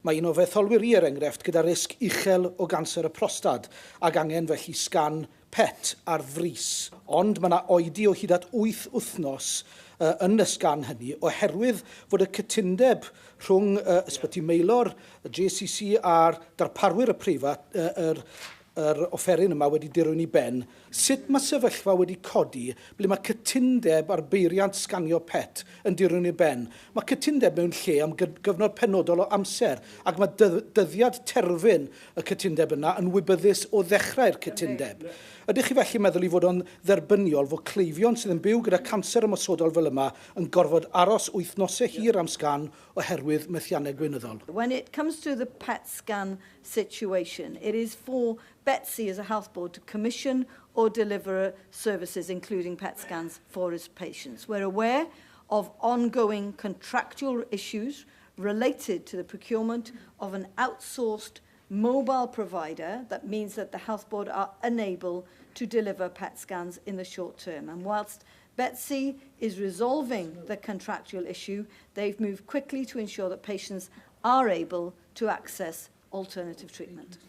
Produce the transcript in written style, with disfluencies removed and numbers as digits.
Mae un o fy etholwyr i, er enghraifft, gyda risg uchel o ganser y prostad ac angen felly sgan PET ar frys. Ond mae yna oedi o hyd at wyth wythnos yn y sgan hynny oherwydd fod y cytundeb rhwng Ysbyty Maelor, y JCC a'r darparwyr y preifat, yr yr offeryn yma wedi dirwyn i ben. Sut mae sefyllfa wedi codi ble mae cytundeb ar beiriant sganio PET yn dirwyn i ben? Mae cytundeb mewn lle am gyfnod penodol o amser ac mae dyddiad terfyn y cytundeb yna yn wybyddus o ddechrau'r cytundeb. Ydych chi felly meddwl i fod o'n dderbyniol fod cleifion sydd yn byw gyda canser ymosodol fel yma yn gorfod aros wythnosau hir am sgan oherwydd methiannau gweinyddol? When it comes to the PET scan situation, it is for Betsi as a health board to commission or deliver services, including PET scans, for its patients. We're aware of ongoing contractual issues related to the procurement of an outsourced mobile provider that means that the health board are unable to deliver PET scans in the short term. And whilst Betsi is resolving the contractual issue, they've moved quickly to ensure that patients are able to access alternative treatment.